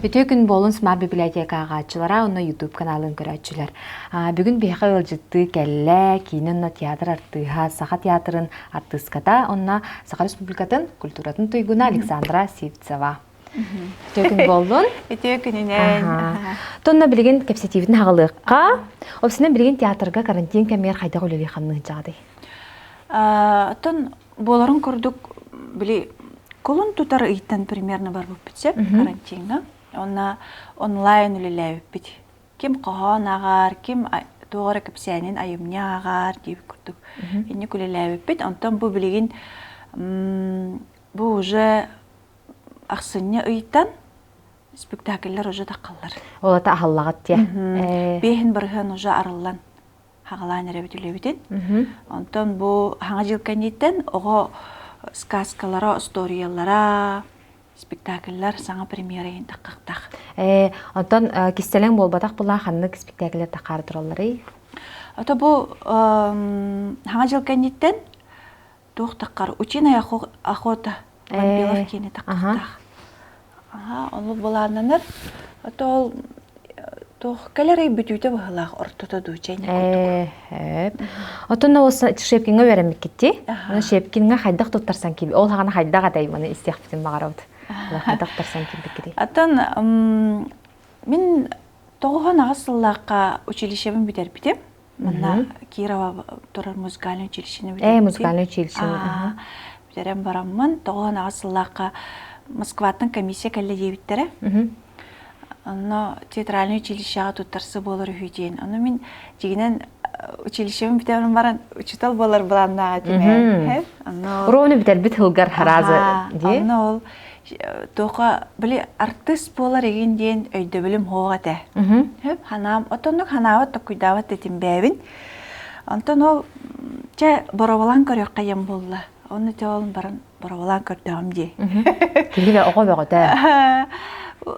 Үтүө күн буолун Smart библиотека ааҕааччылара уонна YouTube каналын көрөөччүлэр. Бүгүн биһиэхэ ыалдьыттыы кэллэ киинэ уонна театр артыыһа, Саха театрын артыыската уонна Саха Республикатын культуратын туйгуна Александра Сивцева. Үтүө күн буоллун. Үтүө күнүнэн. Тонна билигин кэпсэтиибитин хаҕалыахха. Обсинен билигин театрга карантин кэмигэр хайдах үлэлии хамныы сылдьаҕытый? Оттон буоларын курдук били кулун тутар ыйтан примерно барбыппыт сөп карантиҥҥа. Онно онлайн үлэлээбиппит. Ким хоһоон ааҕар, ким туох эрэ кэпсээнин айымньы ааҕар диэбит курдук. Инник үлэлээбиппит. Онтон бу билигин бу уже ахсынньы ыйтан спектакльлар уже таххаллар. Ол ата аһаллаҕыт диэ. Биэһин барыһын уже арыллан хаҕалаан эрэбит үлэбитин. Онтон бу хаҥа дьыл кэнниттэн оҕо сказкалара, историялара, спектакльлар саҥа премьера иһин таххахтах. Э, онтон кистэлэҥ буолбатах була ханнык спектакльлар тахаары туралларый? Ото бу хаҥа дьыл кэнниттэн туох таххар Утиная охота Вампилов киини таххахтаах. Аха, ол былааннанар. Ото ол туох кэлэр ый бүтүүтэ быһылаах ортото дуу чэйне курдук. Ээ, Отон ол Шепкиҥҥа үөрэммиккитти. Оны Шепкиҥҥа хайдах туттарсан киби? Ол хаҕана хайдах атай маны истиэхпитин баҕарабыт. Хайдах туттарсан киирбиккитий? Оттон мин 98 сыллаахха училищебын бүтэрбитим. Манна Кирова турар музыкальный училищены бүтэрбитим. Ээ, музыкальный училищены. Бүтэрэн бараммын 98 сыллаахха Москваттан комиссия кэллэ диэбиттэрэ. Онно театральный училищеҕа туттарсы буолар үһү диэн. Ону мин дьигинэн училищебын бүтэрэн баран учуутал буолар былааннаах этим ээ. Онно Ровно бүтэрбит сылгар харазы дии. Онно ол туоха били артыыс буолар игин диэн өйдөбүлүм суох этэ. Хөп ханаам отоннук ханаабат токкуйдаабат этим бэйэбин. Онтон ол чэ боробалаан көрүөххэ диэн буолла. Онно те ол баран боробалаан көрдөҕүм дии. Киһи оҕо бөҕөтө.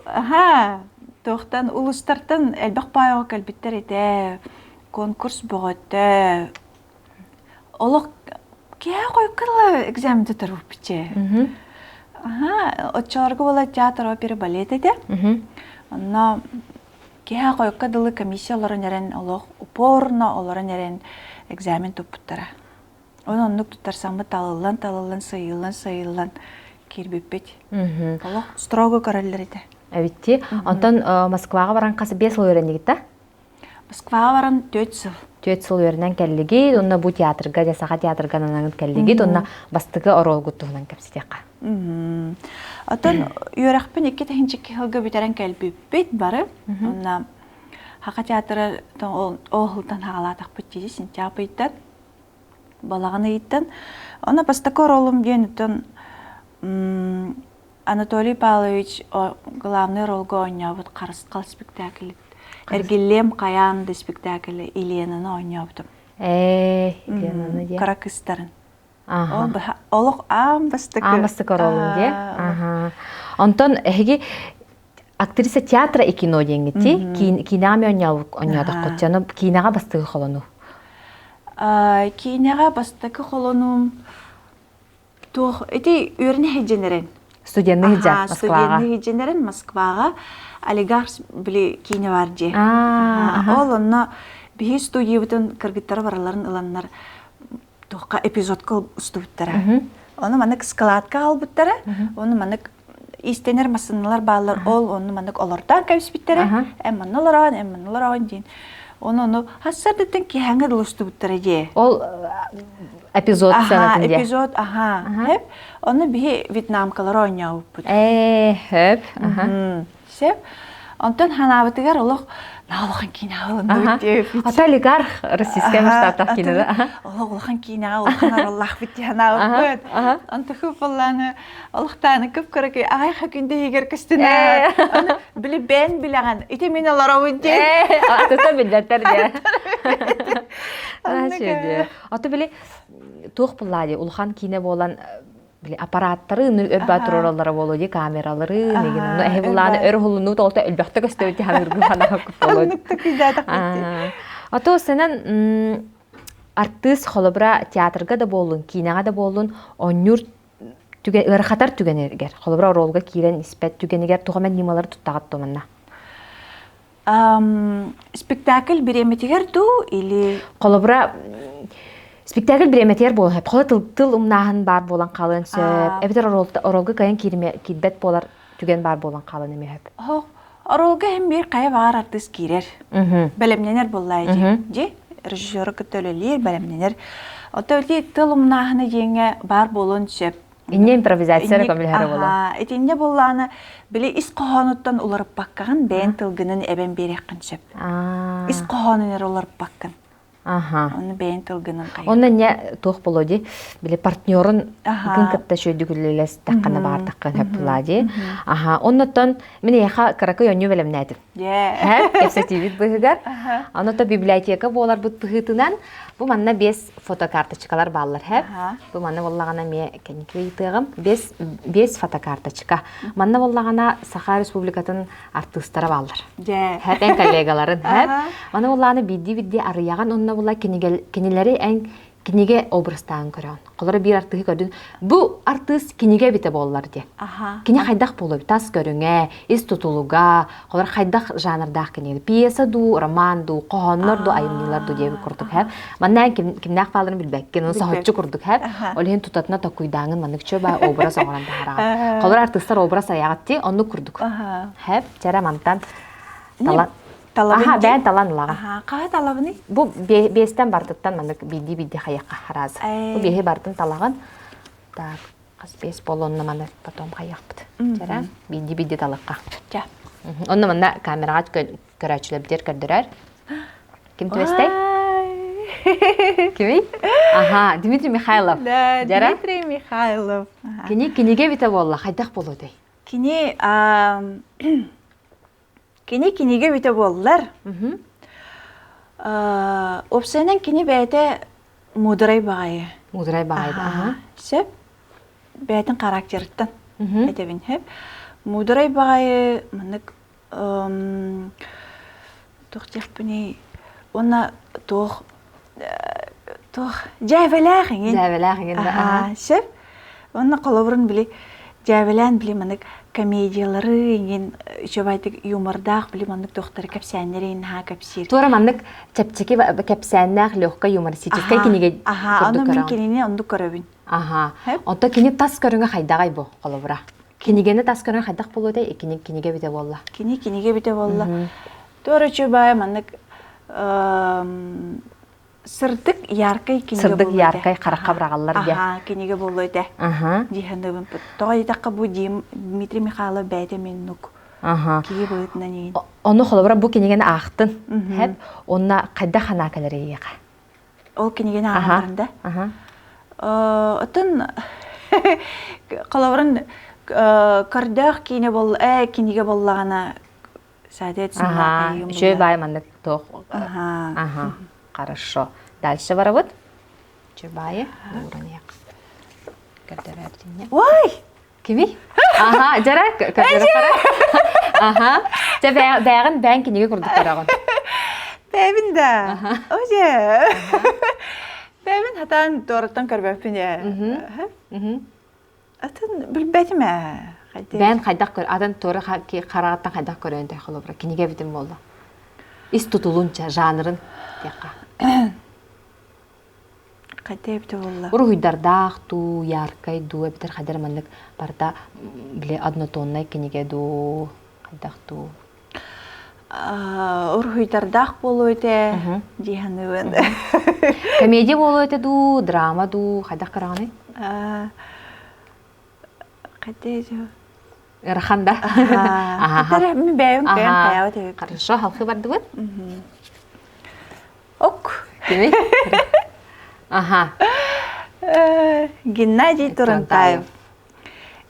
Аха, туохтан улустартан элбэх баайга кэлбиттэр этэ. Конкурс бөҕөтө. Олох киһи хойуккала экзамен тутарбыппыччы. Аха, оччолорго буола театр опера балет этэ. Онно киһи хойукка дылы комиссия олорон эрэн олох упорно олорон эрэн экзамен туппуттара. Оны оннук туттарсаммыт талыллан талыллан сыйыллан сыйыллан киирбиппит. Олох строго көрөллөр этэ. Эбитти. Онтон Москваҕа баран хас 5 сыл үөрэннигит да? Москваҕа баран 4 сыл. 4 сыл үөрэнэн кэллигит, уонна бу театрга, дьэ саха театрга ананыгыт кэллигит, уонна бастакы оруолгут туһунан кэпсэтиэххэ. Оттон үөрэхпин икки тыһыынча сылга бүтэрэн кэлбиппит бары. Онно Саха театра ол сылтан хаҕалаатахпыт дии сентябрь ыйтан, балаҕан ыйыттан. Онно бастакы оруолум диэн оттон Анатолий Павлович главный ролга оонньообут Харысхал спектакль Эргиллиэм хайаан да спектакль Еленаны оонньообутум. Ээ, Еленаны диэ. Кыра кыстарын. Ол олох аан бастакы. Аан бастакы ролун диэ. Аха. Онтон эһиги актриса театра и кино диэҥҥити киинэҕэ оонньоодоххут дьоно киинэҕэ бастакы холону. Киинэҕэ бастакы холонум Туох ити үөрэнэ сылдьан Студенный сылдьан Москваҕа. Студенный сылдьан Москваҕа олигарх били киинэ бар дии. Ол онно биһи студиябытын кыргыттара бараларын ыланнар туохха эпизодка устубуттара. Ону маннык складка аҕалбыттара, ону маннык иистэнэр массыыналар бааллар, ол ону маннык олордоон кэбиспиттэрэ. Эн манна олороон, эн манна олороон диэн. Ону ону хассардыттан киһээҥҥэ дылы устубуттара дии. Ол эпизод сценатын дии. Эпизод, аха. Хөп. Ону биһи вьетнамкалары оонньообуппут. Ээ, хөп. Аха. Сөп. Онтон ханаабытыгар олох улахан киинэҕэ ылынныбыт диэбиппит. Ата олигарх российскай масштабтаах киинэ Олох улахан киинэҕэ улахан арыллаахпыт дии ханаабыппыт. Онто кып-боллааны олохтааны кып-кыракый аҕай күндэ иһигэр көстүнэ. Били бэйэн билэҕин, ити мин олоробун диэн. Атыта биллэртэр диэ. Ото били туох буллаа дии улахан киинэ буолан били аппараттары өр баа турараллара буолуо дии камералары нэгин ону эһи буллааны өр уһулунуу тоҕото элбэхтэ көстөбүт ханыыргы ханааккыт болот. Ото сенен артыыс холобура театрга да буоллун, киинэҕэ да буоллун оонньуур Түгэн ыарахатар түгэнигэр, холобура оруолга киирэн испэт түгэнигэр туох эмэ ньымалары туттаҕыт дуо манна? Спектакль бириэмэтигэр дуу или Холобура, спектакль бириэмэтигэр буолан сөп. Холобура, тыл, тыл умнааһын баар буолан хаалыан сөп. Эбэтэр оруолга кыайан киирбэт буолар түгэн баар буолан хаалан эмиэ сөп. Оруолга иһин биир хайа баҕар артыыс киирэр. Бэлэмнэнэр буоллаа дии. Дьи, режиссеру кытта үлэлиир, бэлэмнэнэр. Оттон ити тыл умнааһына диэҥҥэ баар буолуон сөп. Инньэ импровизация эрэ көмөлөһөрө буолуо. Итиннэ буоллаҕына, били ис хоһоонуттан уларыппаккаҕын бэйэҥ тылгынан эбэн биэриэххин сөп. Ис хоһоонун эрэ уларыппаккын. Аха. Ону бэйэҥ тылгынан хайа. Онно инньэ туох буолуо дии? Били партнерун гын кытта үчүгэйдик үлэлэстэххинэ баҕардаххын сөп буолаа дии. Аха. Оннуттан мин эйиэхэ кыракый оонньуу бэлэмнээтим. Дьэ. Кэпсэтиибит быһыгар. Онно библиотека буоларбыт быһыытынан бу манна биэс фотокарточкалар бааллар һэп. Бу манна буоллаҕына эмиэ кэнники ыйытыаҕым. Биэс, биэс фотокарточка. Манна буоллаҕына Саха Республикатын артыыстара бааллар. Дьэ. Һэп эн коллегаларын һэп. Маны буоллаҕына биирдии-биирдии арыйаҕын онно була кинилэри эн кинигэ образтаан көрөҕүн. Холоро биир артыыһы көрдүн. Бу артыыс кинигэ эбитэ буоллар диэн. Кини хайдах буолуой? Тас көрүҥэ, ис тутулуга, холор хайдах жанрдаах кинигэ? Пьеса дуу, роман дуу, хоһооннор дуу, айымньылар дуу диэбит курдук һэп. Манна эн кимнээх бааларын билбэккин, ону соһуччу курдук һэп. Ол иһин тутатына токуйдааҥын маннык чөба образ оҥорон таһаараҕын. Холор артыыстар образ айаҕыт дии, оннук курдук. Һэп, чэрэ мантан талан Талабын Аха, бэйэн талан ылаҕын. Аха, хаһа талабыный? Бу биэстэн бартыттан маннык биирдии-биирдии хайахха хараас. Бу биэһи бартын талаҕын. Так, хас биэс буолла онно маны потом хайахпыт. Чара, биирдии-биирдии талыкка. Ча. Онно манна камераҕа көрөөччүлэрбитигэр көрдөрөр. Ким түбэстэй? Кимий? Аха, Дмитрий Михайлов. Да, Дмитрий Михайлов. Кини кинигэ эбитэ буолла, хайдах буолуой? Кини Кини кинигэ бүтэ буоллар. Уопсайынан кини бэйэтэ муударай баҕайы. Муударай баҕайы. Аха. Сөп. Бэйэтин характерыттан этэбин сөп. Муударай баҕайы маннык туох диэхпиний уонна туох туох дьээбэлээх иҥин. Дьээбэлээх иҥин да. Сөп. Уонна холобурун били дьээбэлээн били маннык комедиялары иҥин үчүгэйдик юмордаах били маннык туохтары кэпсээннэри наһаа кэпсиир. Туора маннык чэпчэки кэпсээннээх легкая юмористическай кинигэ Аха, ону мин кинини оннук көрөбүн. Аха. Онто кини тас көрүҥэ хайдаҕай бу холобура? Кинигэни тас көрүҥэ хайдах буолуо этэй? Кини кинигэ бүтэ буолла. Кини кинигэ бүтэ буолла. Туора үчүгэй маннык сырдык яркай кинигэ Сырдык яркай харахха быраҕаллар диye. Аха, кинигэ буолуо этэ. Аха. Дии саныыбын. Тоҕо диэтэххэ бу Дмитрий Михайлов бэйэтэ миннук. Аха. Киһи быһыытынан иин. Ону холобура бу кинигэни аахтын. Хэп. Онна хайдах санаа кэлэр эйиэхэ? Ол кинигэни ааҕан да. Аха. Оттон холобурун көрдөөх киинэ бол э кинигэ боллаҕына Ага, үчүгэй баай маннык туох. Ага, хорошо. Дальше барабыт. Үчүгэй баайы ууран Көрдөрөөбүтүннэ. Ой! Кими? Ага, жара көрдөрө Ага. Чэ бэҕин бээн кинигэ курдук көрөҕүн. Бэбин да. Оже. Бэбин хатан туораттан көрбөппүн ээ. Атын билбэтим ээ. Бэйэн хайдах көр, атын туора хараҕыттан хайдах көрөөн тэй холобура кинигэ эбитин буолла. Ис тутулун жанрын диэххэ. Хайда эбитэ буолла? Уруһуйдардаах дуу, яркай дуу, эбэтэр хайдар маннык барыта били однотоннай кинигэ дуу, хайдах дуу? Уруһуйдардаах буолуо этэ дии саныыбын. Комедия буолуо этэ дуу, драма дуу, хайдах көрөҕүнүй? Хайда этэ? Ыарахан да? Аха. Мин бэйэм кэм хайаабат эбит. Хорошо, халхы бардыбыт? Ок. Кими? Аха. Геннадий Турантаев.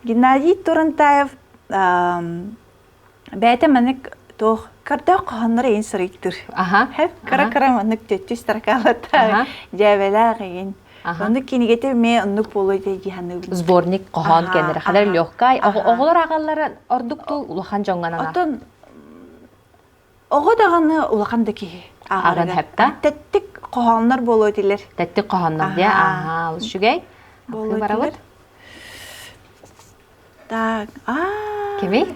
Геннадий Турантаев Бэйэтэ маннык туох көрдөөх хоһооннор эйин суруйтуур. Аха. Кыра-кыра маннык төттүс таркаалата дьээбэлээх эйин. Оннук кинигэтэ эмиэ оннук буолуо дии саныыбын. Сборник хоһоон кэннэрэ ханар легкай. Оҕолор ааҕаллара ордук дуу улахан дьоҥҥо ананар? Оттон оҕо даҕаны улахан да киһи ааҕан хэпта. Тэттик хоһооннор буолуо этилэр. Тэттик хоһооннор диэ. Аха, үчүгэй. Буолуо барабыт. Так, аа. Кимий?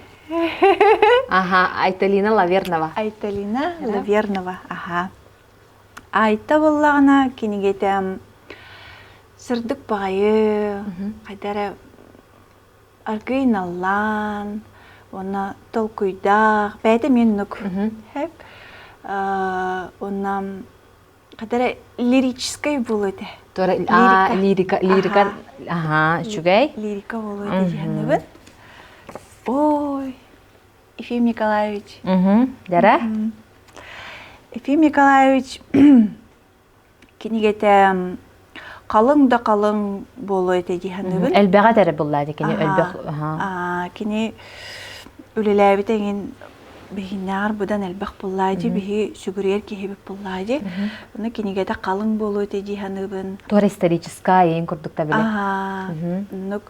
Аха, Айталина Лавернова. Айталина Лавернова, аха. Айта буоллаҕына кинигэтэ сырдык баҕайы, хайда эрэ аргыый наллаан уонна толкуйдаах, бэйэтэ эмиэ оннук. Хэп. Уонна хайда эрэ лирическэй буолуо этэ. Лирика. Лирика, лирика, аха, үчүгэй. Лирика буолуо этэ диһэннибин. Ой, Ефим Николаевич. Дара? Ефим Николаевич кинигэтэ халыҥ да халыҥ буолуо этэ дии саныыбын. Элбэҕэ эрэ буллаа кини элбэх. Кини үлэлээбит эҥин биһиннээҕэр быдан элбэх буллаа дии биһи сүгүрүйэр киһибит буллаа дии. Ону кинигэтэ халыҥ буолуо этэ дии саныыбын. Туора историческай эйин курдук та биле. Оннук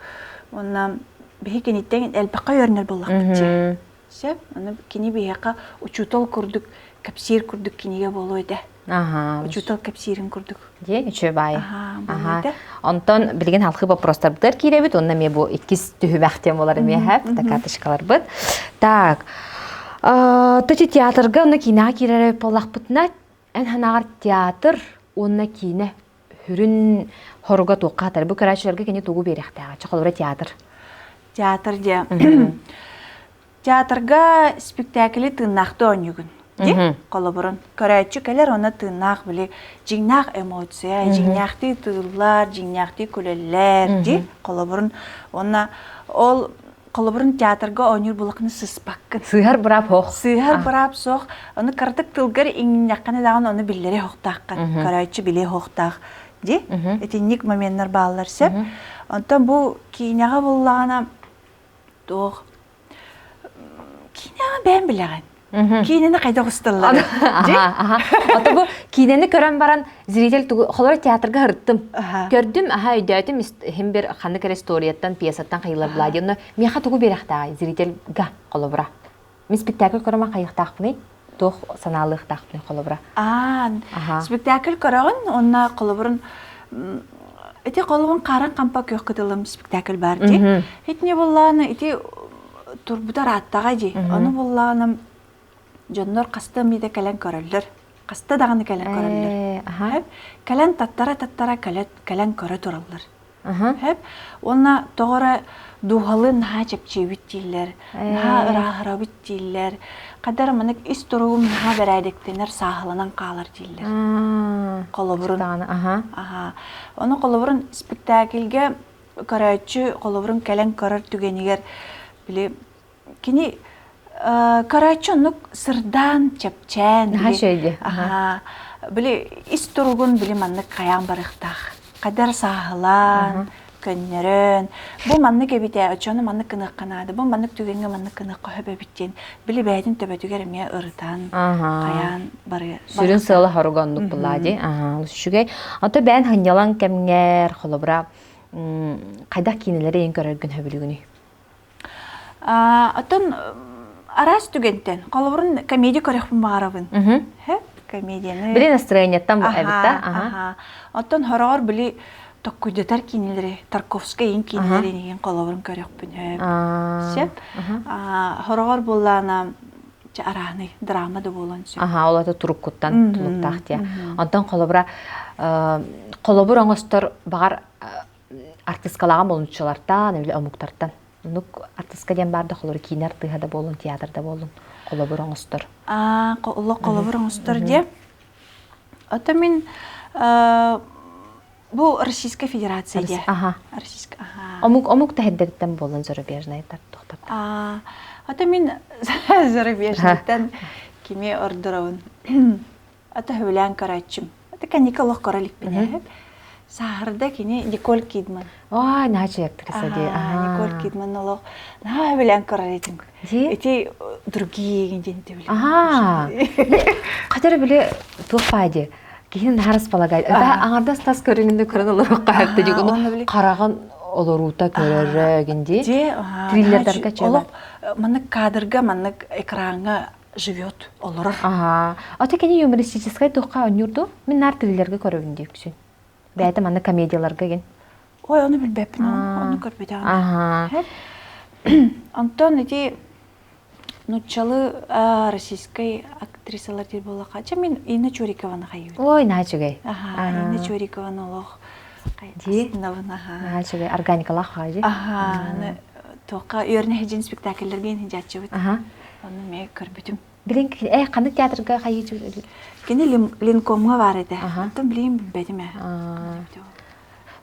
уонна биһи киниттэн элбэххэ үөрэнэр буоллахпыт дии. Сөп. Аны кини биһиэхэ учуутал курдук кэпсиир курдук кинигэ буолуо этэ. Аха. Учуутал кэпсиирин курдук. Диэн үчүгэй баайы. Аха. Онтон билигин халхы вопростарбытыгар киирэбит уонна эмиэ бу иккис түһүмэх диэн буолар эмиэ хэп карточкаларбыт. Так. Тоти театрга уонна киинэҕэ киирэр буоллахпытына эн ханаҕар театр уонна киинэ сүрүн хоруга туохха хатар бу көрөөччүлэргэ кини тугу биэриэхтээҕэ чэ холобура театр театр дьэ театрга спектакли тыыннаахты оонньуугун ди холобурун көрөөччү кэлэр онно тыыннаах били дьиҥнээх эмоция дьиҥнээхтии тыыллар дьиҥнээхтии күлэллэр ди холобурун уонна ол холобурун театрга оонньуур булакны сыспаккын. Сыыһар быраап суох. Сыыһар быраап суох. Ону кыратык тылгар иҥнэххинэ даҕаны ону биллэри хоһтааххын. Көрөөччү билиэ хоһтаах. Ди? Итинник моменнар бааллар сөп. Онтон бу киинэҕэ буллаҕына туох киинэҕэ бэйэм билэҕин. Киинэни хайдах усталлар? Ото бу киинэни көрөн баран зритель тугу холоро театрга һырыттым. Көрдүм, аха өйдөөтүм иһин бир ханнык эрэ историяттан, пьесаттан хайылар була диэн. Миэхэ тугу биэрэхтээҕий зрительга холобура? Мин спектакль көрөмөн хайыахтаахпыный? Туох санаалыахтаахпыный холобура? Аан, спектакль көрөҕүн, уонна холобурун ити холобун Харан Хампа күөх кытылым спектакль бар дии. Итини буллааны ити турбута ырааттаҕа дии. Ону буллаҕына дьоннор хаста эмиэ кэлэн көрөллөр. Хаста даҕаны кэлэн көрөллөр. Кэлэн таттара-таттара кэлэн көрө тураллар. Хэп. Уонна тоҕо эрэ дууһалыын наһаа чэпчиэбит дииллэр, наһаа ырааһырабыт дииллэр. Хайда эрэ маннык ис туругум наһаа бэрээдэктэнэр, сааһыланан хаалар дииллэр. Холобурун. Аха. Ону холобурун спектакльгэ көрөөччү холобурун кэлэн көрөр түгэнигэр били кини көрөөччү оннук сырдаан чэпчээн аха били ис туругун били маннык хайаан барыахтаах хадар сааһылаан көннөрөн бу маннык эбит ээ оччону маннык гыныахха наада бу маннык түгэҥҥэ маннык гыныахха сөп эбит диэн били бэйэтин төбөтүгэр эмиэ ырытан хайаан бары сүрүн сыала хоруга оннук булаа дии үчүгэй ото бэйэн хынньалаҥ кэмҥэр холобура хайдах киинэлэри эн көрөргүн сөбүлүүгүнүй Оттон араас түгэнтэн, холобурун комедия көрөхпүн баҕарабын. Комедияны. Били настроениеттан эбит да? Аха. Оттон хороҕор били токкуйдатар киинэлэри, Тарковскай ин киинэлэрин иһин холобурун көрөхпүн сөп. Сөп. Хороҕор буоллаана арааһынай драма да буолан сөп. Аха, ол ата туруккуттан тулуктаах диye. Онтон холобура холобур оҥостор баҕар артыскалааҕын болунчулартан, или омуктартан. Оннук артыска диэн баар да холобур киинэ артыыһа да буоллун, театр да буоллун, холобур оҥостор. Аа, олох холобур оҥостор диye. Ото мин бу Российская Федерация диye. Аха. Российская, аха. Омук омук тэһэрдэриттэн буоллун зарубежнайдар тохтор. Аа, ото мин зарубежныйтан кими ордоробун. Ата сөбүлээн көрөөччүм. Ата кэнники олох көрө иликпин ээ. Сааһырда кини Николь Кидман. Ой, наһаа актриса дии. Николь Кидман олох наһаа сөбүлээн көрөр этим. Ити другие диэн биле. Аха. Хотя били туох баа дии. Киһини наһаа располагает. Это аҥардас тас көрүҥүндэ көрөн олоруохха хэпте дии. Хараҕын олоруута көрөрө гин дии. Триллердарга Олох маннык кадрга, маннык экраҥҥа живет, олорор. Аха. Ото кини юмористическай туохха оонньуур дуу? Мин наар триллергэ көрөбүн дии үксүн. Бэйэтэ манна комедияларга гин. Ой, ону билбэппин, ону көрбөтөҕүм. Аха. Онтон ити нуччалы российскай актрисалар диир буоллахха, чэ мин Инна Чурикованы хайыыбын. Ой, наһаа үчүгэй. Аха, Инна Чурикованы олох Дии. астынабын, аха. Наһаа үчүгэй. Органикалаах хаажы. Аха, аны туохха үөрнэ спектакльлэргэ иһдьааччыбыт. Аха. Ону эмиэ көрбүтүм. Билин э ханнык театрга хайыы Кини Линкомҥа баар этэ. Аха. Оттон билигин билбэтим ээ.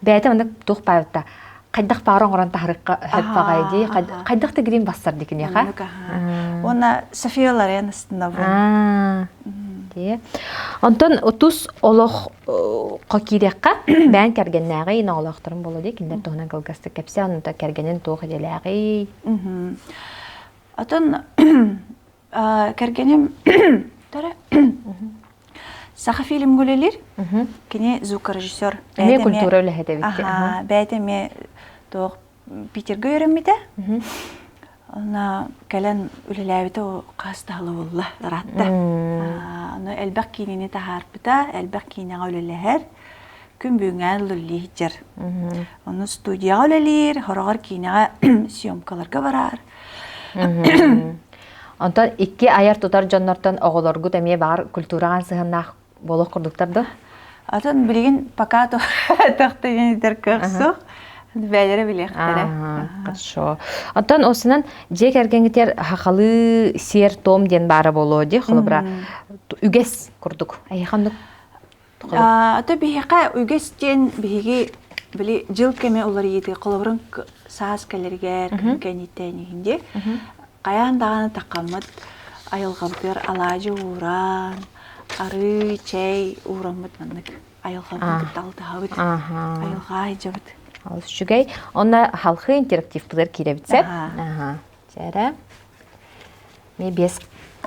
Бэйэтэ маннык туох баайбытта хайдах баара оҥорон таһарыкка хөп баҕайы дии хайдах да грим бассар дии киниэхэ. Уонна София Лорен астынабын. Дии. Онтон тус олох киириэххэ бэйэн кэргэннээҕий оҕолоохторун буолуо дии кинилэр туһунан кылгастык кэпсээ онто кэргэнин туох идэлээҕий Отон кэргэним Саха фильмҥа үлэлиир. Кини звукорежиссер. Эмиэ культура үлэһитэ эбит. Аха, бэйэтэ эмиэ туох Питергэ үөрэммитэ. Онно кэлэн үлэлээбитэ хас да сыл буолла, ыраатта. Ону элбэх киинэни таһаарбыта, элбэх киинэҕэ үлэлэһэр. Күн бүгүҥҥэ үлэлии сылдьар. Ону студияҕа үлэлиир, хороҕор киинэҕэ съемкаларга барар. Онтон икки айар-тутар дьоннортон оҕолоргут эмиэ баҕар культураҕа сыһыаннаах буолуох курдуктар дуо? Атын билигин пока тохтойунитар кыах суох. Бэйэлэрэ билиэхтэрэ. Хорошо. Оттон осунан дьиэ кэргэҥҥитигэр хахалыы сиэр-туом диэн баара буолуо дии, холобура үгэс курдук. Эйиэхэ оннук Ото биһиэхэ үгэс диэн биһиги били дьыл кэмэ уларыйыытыгар холобурун саас кэлэригэр, күн кэнниттэн иһин дии хайаан даҕаны таххаммыт айылҕабытыгар алаадьы ууран, арыы, чэй уураммыт маннык айылҕабытын кытта алтыһабыт, айылҕа айдьабыт. Олус үчүгэй. Онно халхыы интерактивпытыгар киирэбит сөп. Чээрэ. Ми без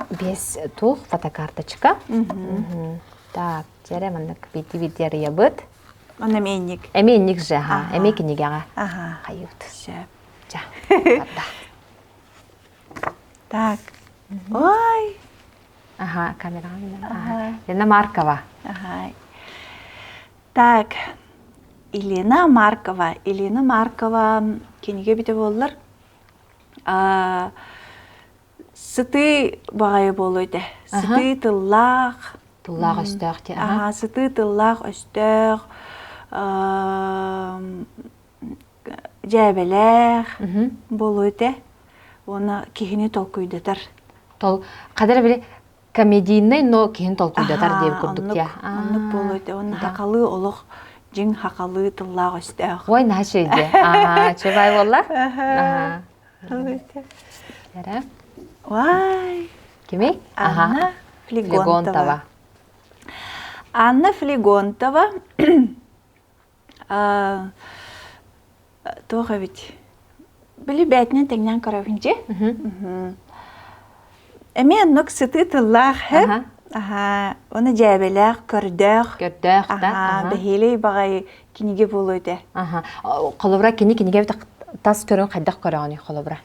без туох фотокарточка. Так, чээрэ маннык биирдии арыйабыт. Онно эмиэ инник. Эмиэ инник же, аха. Эмиэ кинигэҕэ. Аха. Хайыбыт. Сөп. Ча. Барда. Так. Ой. Ага, камераҕа Ага. Лена Маркова. Ага. Так, Елена Маркова. Елена Маркова кинигэ бүтэ буоллар сытыы баҕайы буолуо этэ. Сытыы тыллаах. Тыллаах өстөөх дии. Аха, сытыы тыллаах өстөөх, дьээбэлээх буолуо этэ. Уонна киһини толкуйдатар. Тол хадара били комедийнай, но киһини толкуйдатар диэбит курдук дии. Оннук буолуо этэ. Уонна хахалыы олох дьиҥ хахалыы тыллаах өстөөх. Ой, наһаа үчүгэй. Аа, үчүгэй буолла. Аа. Вай. Кимий? Анна Флегонтова. Анна Флегонтова туох эбит били бээтинэн тэҥнээн көрөбүн дьи эмиэ оннук сытыы тыллаах һэ аха уонна дьээбэлээх көрдөөх көрдөөх да бэһиэлэй баҕайы кинигэ буолуо этэ аха холобура кини кинигэ тас көрүн хайдах көрөҕүнүй холобура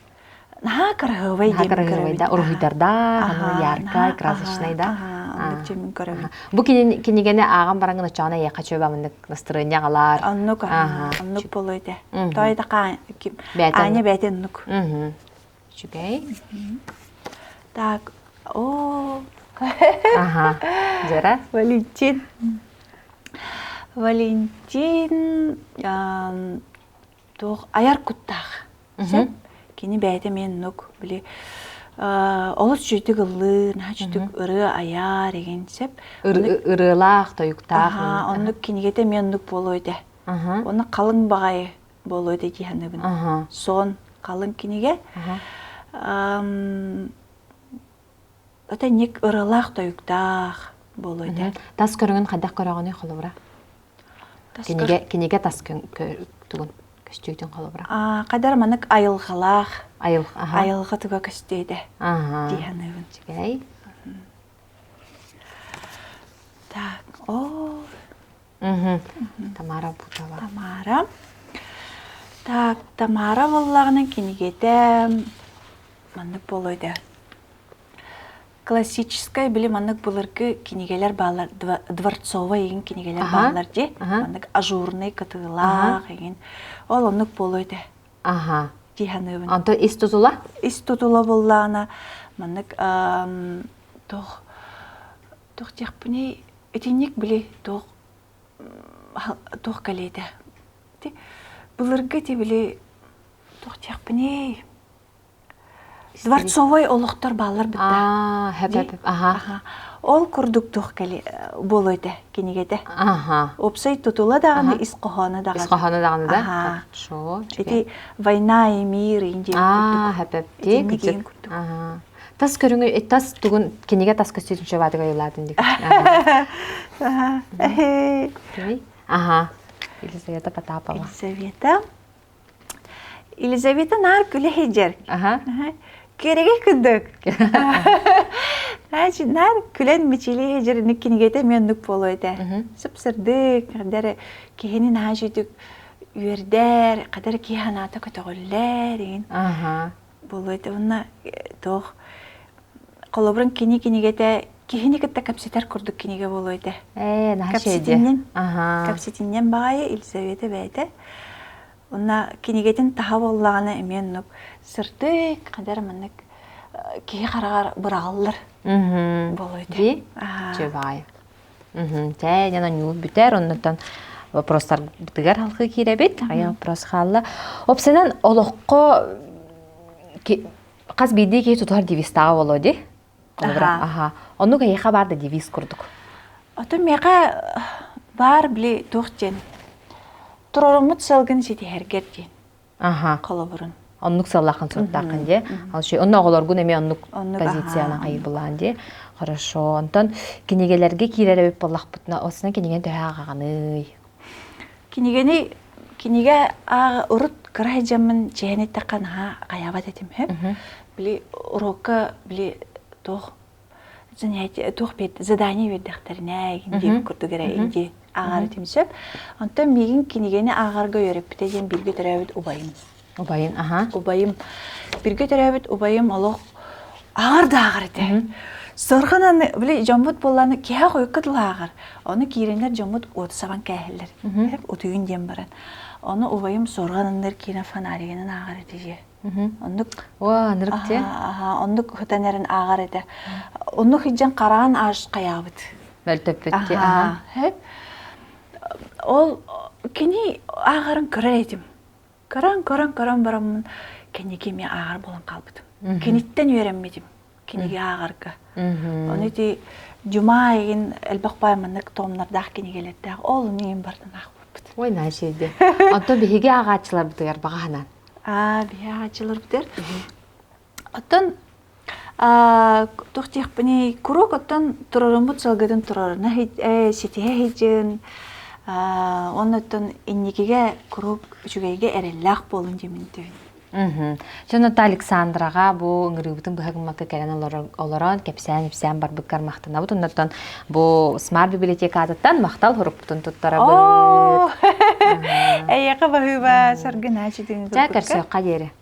Наһаа кыраһыабай Наһаа диэн кыраһыабай көрөбүн. да, уруһуйдардаах, аны Аһаа, яркай, наһаа, красочный аһаа, да. аһаа, оннук дьиэмин көрөбүн. Бу кинигэни ааҕан бараҥҥын оччоҕуна эйиэхэ чүөбэ маннык настырыанньа аҕалаар. Оннук, Аһаа, оннук буолуо этэ. Мгм. Той да ким Бэйэтэ Аня оннук. бэйэтэ оннук. Мгм. Үчүгэй. Так, о, Аха. Дьара. Валентин. Валентин туох айар куттаах. Сөп. Кини бэйэтэ эмиэ оннук били олус үчүгдүк ыллыыр, наһаа үчүгдүк ырыа айар игин сөп. Ырыалаах, тойуктаах. Оннук кинигэтэ эмиэ оннук буолуо этэ. Уонна халыҥ баҕайы буолуо этэ дии саныыбын. Сон халыҥ кинигэ. Это ник ырыалаах тойуктаах буолуо этэ. Тас көрүҥүн хайдах көрөҕүнүй холобура? Кинигэ, кинигэ тас тугун көстүүтүн холобура. Хадар маннык айылҕалаах Айылҕа айылҕа туга көстүөтэ дии саныыбын. Үчүгэй. Так, о. Тамара Бутова. Тамара. Так, Тамара буоллаҕына кинигэтэ маннык буолуо этэ. Классическай били маннык былыргы кинигэлэр бааллар дворцовай игин кинигэлэр бааллар дии маннык ажурный кытыылаах игин ол оннук буолуо этэ Аха. дии саныыбын. Онтон ис тутула? Ис тутула буоллаҕына маннык туох туох диэхпиний итинник били туох туох кэлиэтэ былыргы ити били туох диэхпиний Дворцовой олохтор бааллар бытта. Аха. Ол курдук туох кэли буолуо этэ кинигэтэ. Аха. Уопсай тутула даҕаны, ис хоһооно даҕаны. Ис хоһооно даҕаны да? Хорошо. Ити «Война и мир» диэн курдук. Хэпэпти. курдук. Тас көрүҥү, тас тугун кинигэ тас көстүүтүн чөбаатыга ойуулаатын дик. Аха. Елизавета Потапова. Елизавета. Елизавета наар күлэ сылдьар. Күөрэгэй курдук. Наар күлэн мичилии сылдьар инник кинигэтэ эмиэ оннук буолуо этэ. Сып-сырдык, хадары киһини наһаа үчүгдүк үөрдэр, хадары киһи санаата көтөҕүллэр игин буолуо этэ. Уонна туох холобурун кини кинигэтэ киһини кытта кэпсэтэр курдук кинигэ буолуо этэ. Ээ, наһаа үчүгэй. Кэпсэтинньэн баҕайы Елизавета бэйэтэ Уонна кинигэтин таһа буоллаҕына эмиэ оннук сырдык, хадэр маннык киһи хараҕар быраҕыллар буолуо этэ. Ди? Чебай. Чэ, дьон онньуу бүтэр, оннуттан вопростарбытыгар халқы киирэбит. Аҕыйах вопрос хаалла. Опсанан олоххо хас биирдии киһи тутуһар девизтааҕа буолуо ди. Аха. Оннук эйиэхэ баар да девиз курдук. Ото миэхэ баар били туох диэн Туроруммут сыалгын ситиһэргэр диэн. Аха. Холобурун. Оннук сыаллааххын суруктааххын дии. Ал онно оҕолоргун эмиэ оннук позициянан хайбылаан дии. Хорошо. Онтон кинигэлэргэ киирэр эбит буоллахпытына, осна кинигэни төһө ааҕаҕыный? Кинигэни кинигэ ааҕа урут кыра дьаммын чээн эттэххэ наһаа хайаабат этим һэ. Били урокка били туох занятие туох задание биэрдэхтэринэ диэн курдук эрэ инди ааҕар этим сөп. Онтон миигин кинигэни ааҕарга үөрэппитэ диэн бииргэ төрөөбүт убайым. Убайын, аха. Убайым. Бииргэ төрөөбүт убайым олох ааҕар да ааҕар этэ. Сорҕон аны били дьоммут буолланы киһи хойукка дылы ааҕар. Ону киирэннэр дьоммут уоту сабан кээһэллэр. Утуйун диэн баран. Ону убайым сорҕон аннар киирэн фонаригынан ааҕар этэ дьиэ. Оннук Уа, анырык дьэ. Аха, оннук хытан эрэн ааҕар этэ. Оннук сылдьан хараан аас хайаабыт. Мөлтөппүт дии. Аха. Хэп. Ол кини ааҕарын көрөр этим. Көрөн, көрөн, көрөн бараммын кэнники эмиэ ааҕар буолан хаалбытым. Киниттэн үөрэммитим кинигэ ааҕарга. Ону ити Дюма игин элбэх баай маннык томнардаах кинигэлэрдээх ол миигин бартан аахпыппыт. Ой, наша иди. Оттон биһиги ааҕааччыларбытыгар баҕа санаан. Аа, биһи ааҕааччыларбытыгар. Оттон туох диэхпиний, куруук оттон турарыммыт сылгытын турарына ситиһэ сылдьын, уонна оттон инникигэ куруук үчүгэйгэ эрэллээх буолун диэмин түһүн. Дьон Александраҕа бу ыҥырыыбытын быһа гыммакка кэлэн олорон кэпсээн-ипсээн барбыккар махтанабыт. Оннуттан бу Smart библиотекатыттан махтал хуруппутун туттарабыт. Эйиэхэ баһыыба, саргынаачы Дьэ, көрсүөххэ диэри.